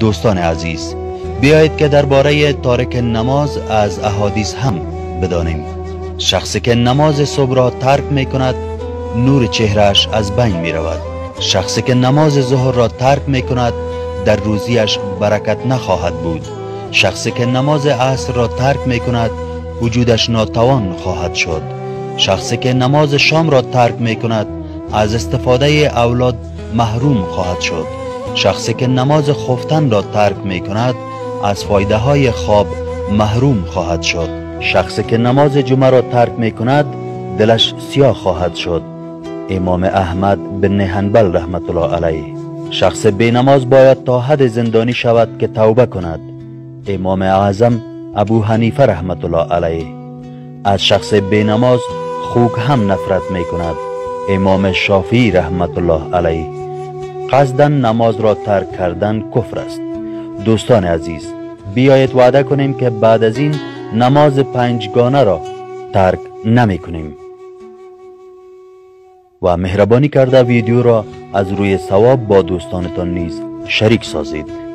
دوستان عزیز، بیایید که درباره تارک نماز از احادیث هم بدانیم. شخصی که نماز صبح را ترک می کند نور چهرهش از بین می رود. شخصی که نماز ظهر را ترک می کند در روزیش برکت نخواهد بود. شخصی که نماز عصر را ترک می کند وجودش ناتوان خواهد شد. شخصی که نماز شام را ترک می کند از استفاده اولاد محروم خواهد شد. شخصی که نماز خفتن را ترک می کند از فایده های خواب محروم خواهد شد. شخصی که نماز جمعه را ترک می کند دلش سیاه خواهد شد. امام احمد بن حنبل رحمت الله علیه. شخص بی نماز باید تا حد زندانی شود که توبه کند. امام اعظم ابو حنیفه رحمت الله علیه. از شخص بی نماز خوک هم نفرت می کند. امام شافعی رحمت الله علیه. قصداً نماز را ترک کردن کفر است. دوستان عزیز، بیایید وعده کنیم که بعد از این نماز پنجگانه را ترک نمی کنیم و مهربانی کرده ویدیو را از روی ثواب با دوستانتان نیز شریک سازید.